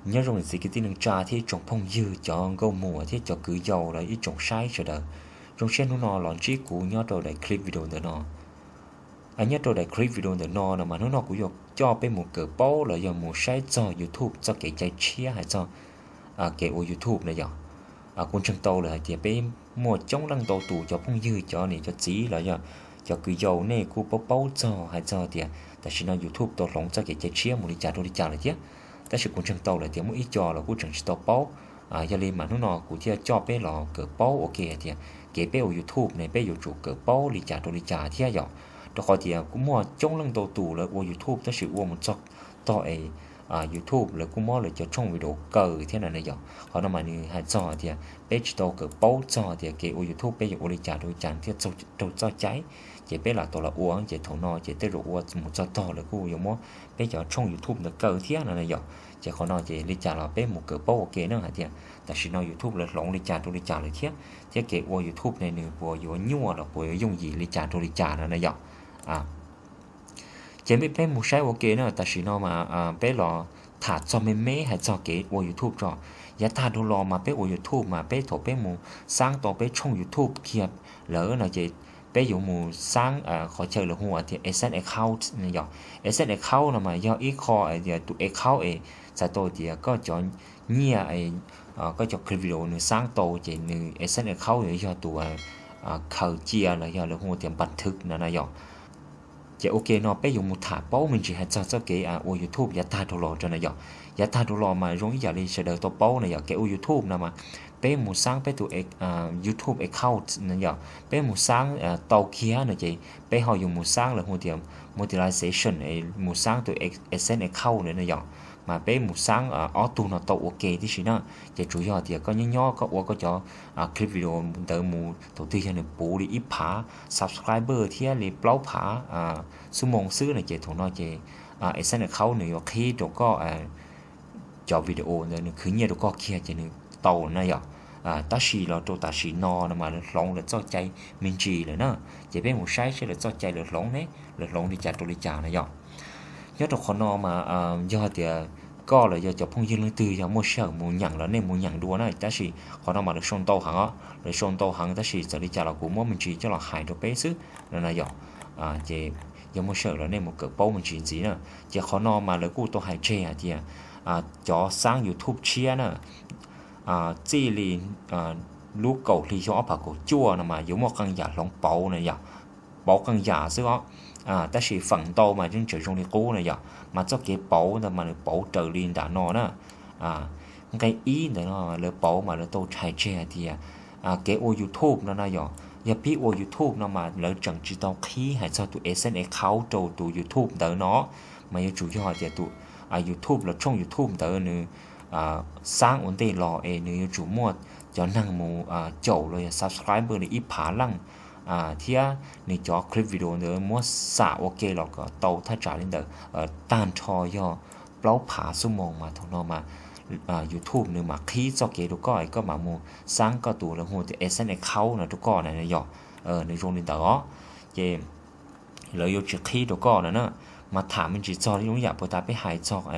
Nyob zoo niam txiv kwv tij neej tsa thiab ib tsoom phooj ywg cov nkauj muam thiab cov kwv yau los ib tsoom saib sawv daws. Zoo siab hnub no los ntsib kuv nyob rau daim clip video ntawm no. Nyob rau daim clip video ntawm no no mas hnub no kuv yuav coj peb mus kawm paub los yog mus saib txog YouTube txoj kev cai tshiab hais txog kev ua YouTube na yom. Kuv ntseeg tau lawm hais tias peb muaj coob leej ntau tus cov phooj ywg cov niam cov txiv los yog cov kwv yau nej kuj paub paub txog hais txog tias tam sim no YouTube tau hloov txoj kev cai tshiab mus li cas rau li cas lawm thiab. Tab sis kuv ntseeg tau lawm tias muaj ib co los kuj tseem tsis tau paub. Yog li mas hnub no kuv thiaj coj peb los kawm paub ua ke hais tias kev peb ua YouTube ne peb yuav tsum kawm paub li cas rau li cas thiab yom. Rau qhov tias kuj muaj coob leej ntau tus lawv ua YouTube tab sis ua mus txog tog es YouTube lawv kuj muab lawv cov tshooj video kaw thiab na yom. Qhov no mas nws hais txog tias peb tsis tau kawm paub txog tias kev ua YouTube peb yuav ua li cas rau li cas thiaj raug txoj cai. Ces peb lam tau los ua ces thaum no ces tej zaum ua mus txog tog lawv kuj yuav muab peb cov tshooj YouTube ntawd kaw thiab no na yom. Ces qhov no ces li cas los peb mus kawm paub ua ke na hais tias tam sim no YouTube lawv hloov li cas rau li cas lawm thiab, thiab kev ua YouTube ne nws puas yuav nyuaj los puas yuav yooj yim li cas rau li cas no na yom. Ces peb mus saib ua ke na, tam sim no mas peb los tham txog me me hais txog kev ua YouTube tso. Yav tag dhau los mas peb ua YouTube mas peb thaum peb mus xaab tau peb tshooj YouTube kiag lawm no ces peb yuav mus xaab qhov chaw lawv hu tias AdSense account no yom. AdSense account no mas yog ib qho tus account es txhais tau tias koj cov nyiaj, koj cov clip video nws xaab tau ces nws AdSense account yuav yog tus khaws cia los yog lawv hu tias npam thwv no na yom. Ces ua ke no peb yuav mus tham paub me ntsis hais txog txoj kev ua YouTube yav tag dhau los rau na yom. Yav tag dhau los mas zoo ib yam li sawv daws tau paub na yom, kev ua YouTube no mas peb mus xaab peb tus YouTube account no yom, peb mus xaab tau kiag no ces peb ho yuav mus xaab lawv hu tias monetization, mus xaab tus AdSense account na yom. Mas peb mus xaab ob tug no tau ua ke tib si na. Ces tsuas yog tias koj nyob nyob koj ua koj cov clip video ntawd mus thaum twg yog nws puv li ib phav subscriber thiab li plaub phav xuab moos xwb no ces thaum no ces AdSense account nws yuav qhib rau koj cov video ntawd nws khwv nyiaj rau koj kiag ces nws tau na yom. Tab sis los rau tam sim no no mas lawv hloov lawv txoj cai me ntsis lawm na. Ces peb mus saib seb lawv txoj cai lawv hloov ne lawv hloov li cas rau li cas na yom. Nyob rau qhov no mas yog tias koj los yog cov phooj ywg leej twg yog muaj sij hawm mus nyeem los nej mus nyeem dua na, tab sis qhov no mas lawv sau ntau heev os, lawv sau ntau heev tab sis txawm li cas los kuv muab me ntsis coj los hais rau peb xwb no na yom. Ces yog muaj sij hawm los nej mus kawm paub me ntsis ntxiv na. Ces qhov no mas lawv kuj tau hais tseg hais tias cov xaab YouTube tshiab na txij li lub kaum hli xyoo ob phav kaum cuaj no mas yuav muaj qee yam hloov pauv na yom, pauv qee yam xwb os. Tab sis feem ntau mas yeej tseem zoo li qub na yom, mas txoj kev pauv ntawd mas nws pauv raws li nram no na. Nqe ib ntawm no lawv pauv mas lawv tau hais tseg hais tias kev ua YouTube no na yom, yog pib ua YouTube no mas lawv tseem tsis tau qhib hais txog tus AdSense account rau tus YouTube ntawd no, mas yuav tsum yog tias tus YouTube los tshooj YouTube ntawd nws xaab ua ntej los es nws yuav tsum muaj cov neeg mus caum los yog subscriber li ib phav leej, thiab nws cov clip video ntawd muab xam ua ke los kom tau thaj tsam li ntawd tag nrho yog plaub phav xuab moos mas thaum no mas YouTube nws mam qhib txoj kev rau koj es koj mam mus xaab koj tus lawv hu tias AdSense account no rau koj na yom. Nws zoo li ntawd os. Ces lawv yuav tsis qhib rau koj no na. Mas tham me ntsis txog zoo ib yam puas tas peb hais txog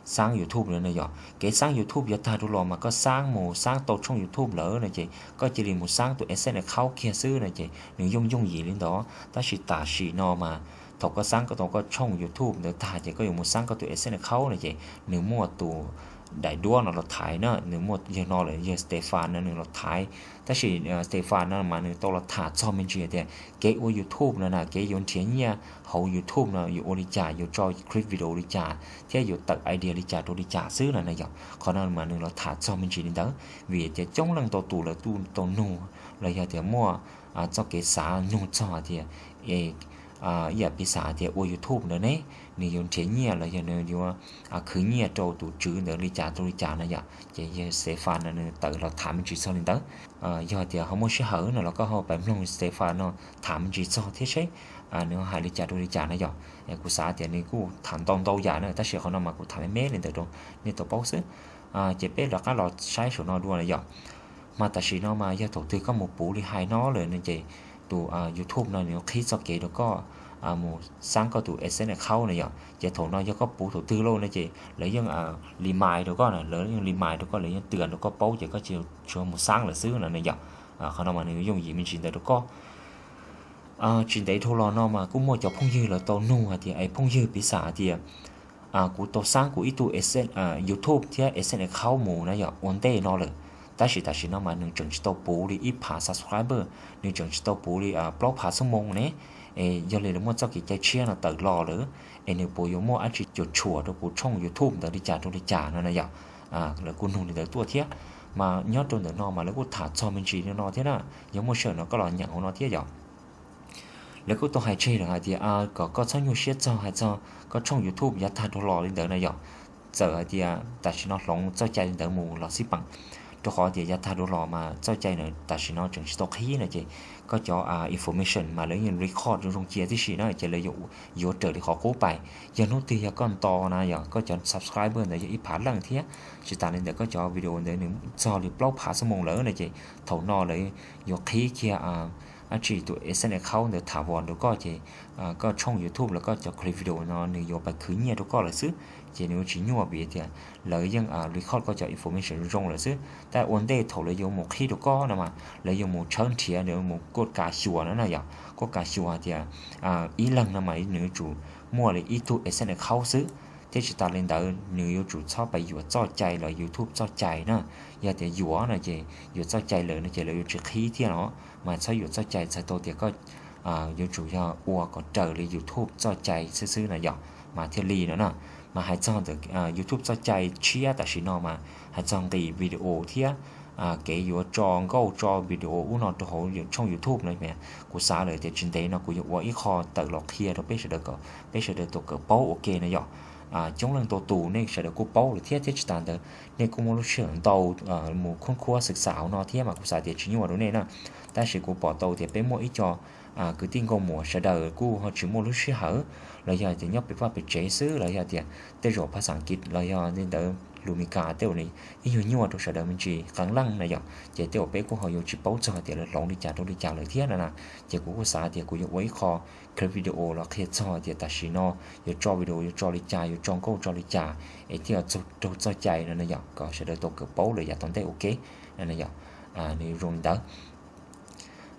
xaab YouTube lawm na yom. Kev xaab YouTube yav tag dhau los mas koj xaab mus xaab tau tshooj YouTube lawm no ces koj cia li mus xaab tus AdSense account kiag xwb no ces nws yooj yooj yim li ntawd. Tab sis tam sim no mas thaum koj xaab koj tau koj tshooj YouTube ntawd tag ces koj yuav mus xaab koj tus AdSense account no ces nws muaj tus daim duab no los thaiv na, nws muaj yawg no lawm, yawg Stefan no nws los thaiv. Tab sis Stefan no mas nws tau los tham txog me ntsis tias kev ua YouTube no na, kev yuav nrhiav nyiaj hauv YouTube no yuav ua li cas, yuav tso clip video li cas thiab yuav tawm idea li cas rau li cas xwb no na yom. Qhov no mas nws los tham txog me ntsis li ntawd vim tias coob leej ntau tus lawv kuj tau nug los yog tias muaj txoj kev xav nug txog tias ib yam piv xam tias ua YouTube ntawd ne nws yuav nrhiav nyiaj los yog nws yuav khwv nyiaj rau tus tswv ntawd li cas rau li cas no yom. Ces yawg Stefan no nws tawm los tham me ntsis txog li ntawd. Yog tias ho muaj sij hawm no los koj ho pais mloog Stefan no tham me ntsis txog thiab seb nws ho hais li cas rau li cas no yom. Kuv xav tias nws kuj tham ntau ntau yam na tab sis qhov no mas kuv tham me me li ntawd rau nej tau paub xwb. Ces peb rov qab los saib saum no dua na yom. Mas tam sim no mas yog thaum twg koj mus puv li hais no lawm no ces tus YouTube no nws yuav qhib txoj kev rau koj mus xab koj tus AdSense account na yom. Ces thaum no yog koj puv thaum twg lauj no ces lawv yeej remind rau koj na, lawv yeej remind rau koj, lawv yeej twam rau koj paub ces koj tsuas mus xab lawm xwb no na yom. Qhov no mas nws yooj yim me ntsis ntawd rau koj. Tsis ntev dhau los no mas kuj muaj cov phooj ywg lawv tau nug hais tias, es phooj ywg piv xam hais tias kuv tau xab kuv ib tug YouTube thiab AdSense account mus na yom ua ntej no lawm, tab sis tam sim no mas nws tseem tsis tau puv li ib phav subscriber, nws tseem tsis tau puv li plaub phav xuab moos ne. Es yog li lawv muaj txoj kev cai tshiab no tawm los lawm, es nws puas yuav muaj dab tsi cuam tshuam rau kuv tshooj YouTube ntawd li cas rau li cas no na yom. Lawv kuj nug li ntawd tuaj thiab. Mas nyob rau ntawm no mas lawv kuj tham txog me ntsis li no thiab na, yog muaj sij hawm no koj los nyeem hauv no thiab yom. Lawv kuj tau hais tseg lawm hais tias kom koj txhob nyuaj siab txog hais txog koj tshooj YouTube yav tag dhau los li ntawd na yom. Txawm hais tias tam sim no hloov txoj cai li ntawd mus los xij peem, rau qhov tias yav tag dhau los mas txoj cai ntawd tam sim no tseem tsis tau qhib no ces koj cov information mas lawv yeej record zoo zoo cia tib si na ces lawv yuav raws li qhov qub pais. Yog hnub twg yog koj nto na yom, koj cov subscriber ntawd yog ib phav leej thiab, tsis tas li ntawd koj cov video ntawd nws txog li plaub phav xuab moos lawm no ces thaum no lawv yuav qhib kiag dab tsi tus AdSense account ntawd tham vos rau koj ces koj tshooj YouTube los koj cov clip video no nws yuav pais khwv nyiaj rau koj lawm xwb. Ces nws yuav tsis nyuaj vim tias lawv yeej record koj cov information zoo zoo lawm xwb. Tab ua ntej thaum lawv yuav mus qhib rau koj no mas lawv yuav mus tshawb nrhiav, lawv mus kuaj kav xyuas no na yom, kuaj kav xyuas tias ib leeg no mas nws yuav tsum muaj li ib tug AdSense account xwb, thiab tsis tas li ntawd nws yuav tsum txhob pais yuam txoj cai los YouTube txoj cai na. Yog tias yuam no ces yuam txoj cai lawm no ces lawv yuav tsis qhib thiab no, mas txhob yuam txoj cai txhais tau tias koj yuav tsum yog ua kom raws li YouTube txoj cai xwb xwb na yom, mas thiaj li no na. Mas hais txog ntawm YouTube txoj cai tshiab tam sim no mas hais txog nqis video thiab kev yuav tso nkauj tso video ub no rau hauv tshooj YouTube no, kuv xav lawm tias tsis ntev no kuv yuav ua ib qho tawm los qhia rau peb sawv daws kom peb sawv daws tau kawm paub ua ke na yom. Coob leej ntau tus nej sawv daws kuj paub lawm thiab, thiab tsis tas ntawd nej kuj muaj lub sij hawm ntau mus khoob khuab xwm xam hauv no thiab mas kuv xav tias tsis nyuaj rau nej na. Tab sis kuv pom tau tias peb muaj ib co kwv tij nkauj muam sawv daws kuj ho tsis muaj lub sij hawm, los yog tias nyob pem vaj pem tsev xwb, los yog tias tej zaum phaj xam kiv los yog li ntawd lus Meskas tej zaum nws ib nyuag nyuaj rau sawv daws me ntsis qee leej na yom. Ces tej zaum peb kuj ho yuav tsis paub txog tias lawv hloov li cas rau li cas lawm thiab no na. Ces kuv kuj xav tias kuv yuav ua ib qho clip video los qhia txog tias tam sim no yuav tso video yuav tso li cas, yuav tso nkauj tso li cas es thiaj txaug raug txoj cai no na yom, kom sawv daws tau kawm paub lawm yav tom ntej ua ke no na yom. Nws yuav zoo li ntawd.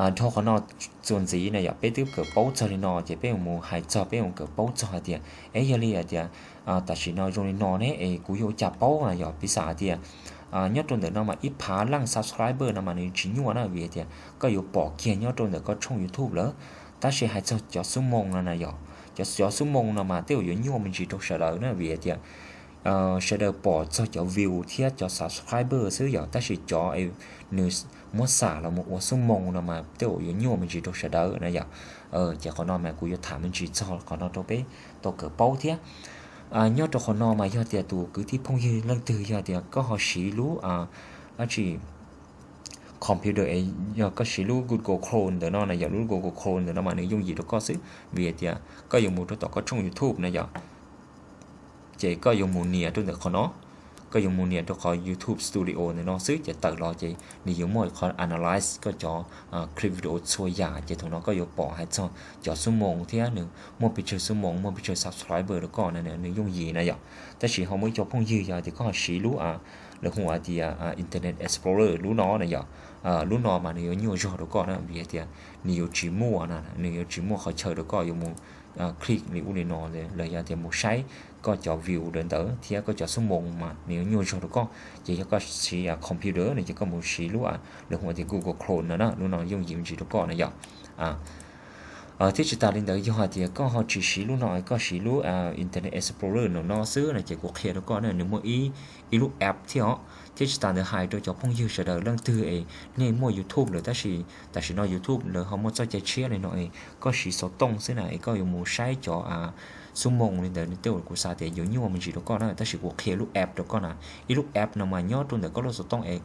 Dhau qhov no txuas ntxiv na yom, peb twb kawm paub txog li no ces peb mus hais txog, peb mus kawm paub txog hais tias, es yog li hais tias tam sim no zoo li no ne es kuv yuav ua cas paub na yom, piv xam hais tias nyob rau ntawm no mas ib phav leej subscriber no mas nws tsis nyuaj na, vim tias koj yuav pom kiag nyob rau ntawm koj tshooj YouTube lawm. Tab sis hais txog cov xuab moos no na yom, cov, cov xuab moos no mas tej zaum yuav nyuaj me ntsis rau sawv daws na, vim tias sawv daws pom txog cov view thiab cov subscriber xwb yom, tab sis cov nws muab xam los mus ua xuab moos no mas tej zaum yuav nyuaj me ntsis rau sawv daws na yom. Ces qhov no mas kuv yuav tham me ntsis txog qhov no rau peb tau kawm paub thiab. Nyob rau qhov no mas yog tias tus kwv tij phooj ywg leej twg yog tias koj ho siv lub dab tsi computer es yog koj siv lub Google Chrome ntawm no na yom, lub Google Chrome ntawm no mas nws yooj yim rau koj xwb, vim tias koj yuav mus rau tom koj tshooj YouTube na yom. Ces koj yuav mus nias rau ntawm qhov no, koj yuav mus nias rau qhov YouTube Studio ntawm no xwb ces tawm los ces nws yuav muaj qhov analyze koj cov clip video txhua yam, ces thaum no koj yuav pom hais txog cov xuab moos thiab nws muaj pes tsawg xuab moos, muaj pes tsawg subscriber rau koj na, nws yooj yim na yom. Tab sis ho muaj ib co phooj ywg yog tias koj ho siv lub, lawv hu hais tias Internet Explorer lub no na yom, lub no mas nws yuav nyuaj zog rau koj na, vim hais tias nws yuav tsis muaj na, nws yuav tsis muaj qhov chaw rau koj yuav mus click li ub li no, los yog tias mus saib koj cov view ntawd thiab koj cov xuab moos mas nws yuav nyuaj zog rau koj. Ces yog koj siv computer no ces koj mus siv lub, lawv hu hais tias Google Chrome no na, lub no yooj yim me ntsis rau koj na yom. Thiab tsis tas li ntawd, yog hais tias koj ho tsis siv lub no, koj siv lub Internet Explorer no no xwb no ces kuv qhia rau koj na, nws muaj ib, ib lub app thiab os. Thiab tsis tas ntawd, hais rau cov phooj ywg sawv daws leej twg es nej muaj YouTube lawm tab sis tam sim no YouTube lawv ho muaj txoj cai tshiab li no es koj siv xov tooj xwb na es koj yuav mus saib cov xuab moos li ntawd, tej zaum kuv xav tias yuav nyuaj me ntsis rau koj na, tab sis kuv qhia lub app rau koj na. Ib lub app no mas nyob rau ntawm koj lub xov tooj es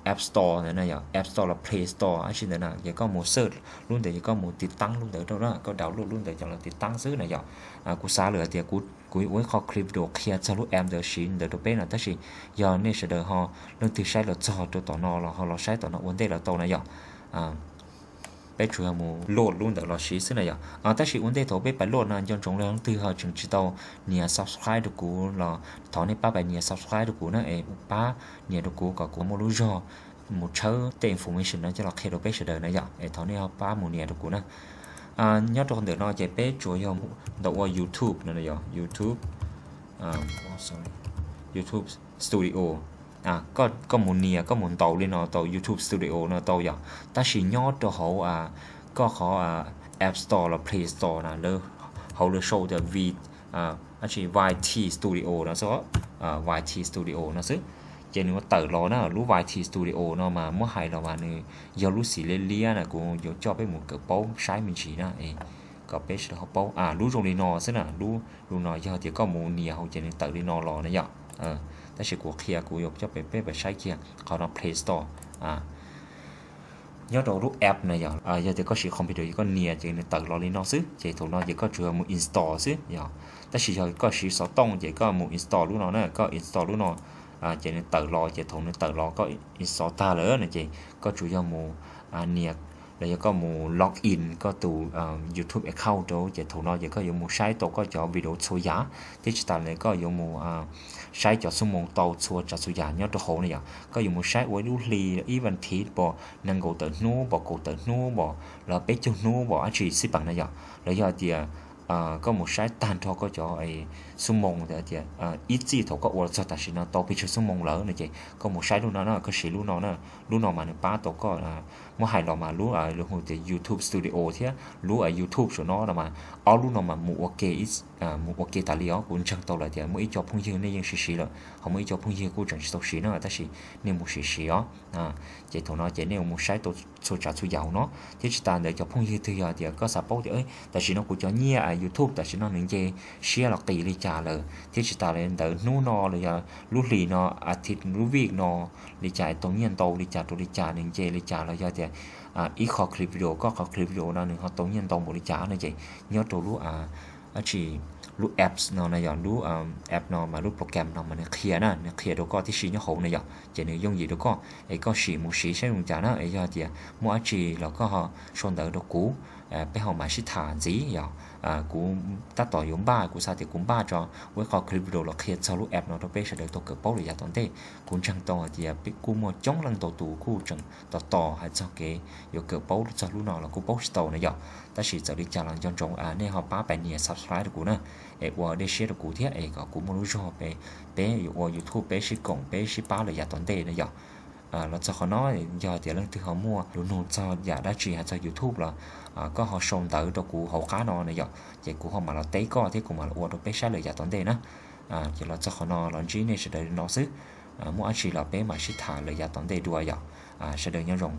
App Store ntawd na yom, App Store los Play Store dab tsi ntawd na, ces koj mus search lub ntawd, ces koj mus tiv taab lub ntawd rau na, koj download lub ntawd coj los tiv taab xwb na yom. Kuv xav lawm tias kuv, kuv yuav ua ib qho clip video qhia txog lub app ntawd siv ntawd rau peb na, tab sis yog nej sawv daws ho leej twg saib los txog rau tom no los ho los saib tom no ua ntej los tau na yom. Peb tsuas yog mus load lub ntawd los siv xwb na yom. Tab sis ua ntej thaum peb pais load no nco ntsoov leej twg ho tseem tsis tau nias subscribe rau kuv los thov nej pab pais nias subscribe rau kuv na, es pab nias rau kuv kom kuv muaj lub zog mus tshawb tej information no coj los qhia rau peb sawv daws na yom, es thov nej pab mus nias rau kuv na. Nyob rau ntawm no ces peb tsuas yog ntawm ua YouTube no yom, YouTube, YouTube Studio. Koj mus nias, koj mus ntaus li no tau, YouTube Studio no tau yom. Tab sis nyob rau hauv koj qhov App Store los Play Store na, hauv lawv sau tias V, Y T Studio no xwb, Y T Studio no xwb. Ces nws ua tawm los na, lub Y T Studio no mas muab hais los mas nws yog lub xim liab liab na, kuv yuav coj peb mus kawm paub saib me ntsis na, kom peb sawv daws ho paub. Lub zoo li no xwb na, lub, lub no yog tias koj mus nias hauv ces nws tawm li no los na yom. Tab sis kuv qhia, kuv yuav coj peb, peb pais saib kiag qhov no Play Store. Nyob rau lub app na yom, yog tias koj siv computer koj nias ces nws tawm los li no xwb, ces thaum no ces koj tsuas yog mus install xwb yom. Tab sis yog koj siv xov tooj ces koj mus install lub no na, koj install lub no ces nws tawm los, ces thaum nws tawm los koj install tag lawm no ces koj tsuas yog mus nias los yog koj mus log in koj tus YouTube account rau, ces thaum no ces koj yuav mus saib tau koj cov video txhua yam, thiab tsis tas li koj yuav mus saib cov xuab moos tau txhua tsav txhua yam nyob rau hauv na yom. Koj yuav mus saib ua ib lub hli ib vas thiv pom nees nkaum tawm hnub pom kaum tawm hnub pom los peb caug hnub pom dab tsi xij peem na yom. Los yog tias koj mus saib tag nrho koj cov xuab moos tias ib txij thaum koj ua los txog tam sim no tau pes tsawg xuab moos lawm no ces koj mus saib lub no na, koj siv lub no na. Lub no mas nws pab tau koj, muab hais los mas lub lus hu tias YouTube Studio thiab lub YouTube saum no no mas ob lub no mas mus ua ke, mus ua ke tas li os. Kuv ntseeg tau lawm tias muaj ib co phooj ywg nej yeej siv siv lawm, ho muaj ib co phooj ywg kuj tseem tsis tau siv na, tab sis nej mus siv siv os. Ces thaum no ces nej mus saib tau txhua tsav txhua yam no thiab. Tsis tas ntawd cov phooj ywg twg yog tias koj xav paub tias tam sim no kuv cov nyiaj YouTube tam sim no nws nce siab los qis li cas lawm thiab tsis tas li ntawd hnub no los yog lub hlis no, athiv lub vij no li cas tau nyiaj ntau li cas rau li cas nws nce li cas los yog tias ib qho clip video koj qhov clip video no nws ho tau nyiaj ntau npaum li cas no ces nyob rau lub dab tsi lub apps no na yom, lub app no mas lub program no mas nws qhia na, nws qhia rau koj tib si nyob hauv na yom, ces nws yooj yim rau koj es koj sim mus siv saib zoo cas na. Es yog tias muaj dab tsi los koj ho sau ntawv rau kuv, peb ho mam sib tham ntxiv yom. Kuv tab tom yuav npaj, kuv xav tias kuv npaj tso ua ib qho clip video los qhia txog lub app no rau peb sawv daws tau kawm paub lawm yav tom ntej. Kuv ntseeg tau hais tias peb kuj muaj coob leej ntau tus kuj tseem tos tos hais txog kev yuav kawm paub txog lub no los kuj paub tsis tau na yom. Tab sis txawm li cas los nco ntsoov nej ho pab pais nias subscribe rau kuv na, es ua dej siab rau kuv thiab es kom kuv muaj lub zog peb, peb yuav ua YouTube peb sib koom peb sib pab lawm yav tom ntej na yom. Los txog qhov no, yog tias leej twg ho muaj lus nug txog yam dab tsi hais txog YouTube los koj ho sau ntawv rau kuv hauv qab no na yom, ces kuv ho mam los teb koj thiab kuv mam los ua rau peb saib lawm yav tom ntej na. Ces los txog qhov no los ntsib nej sawv daws no xwb. Muaj dab tsi los peb mam sib tham lawm yav tom ntej dua yom. Sawv daws nyob zoo.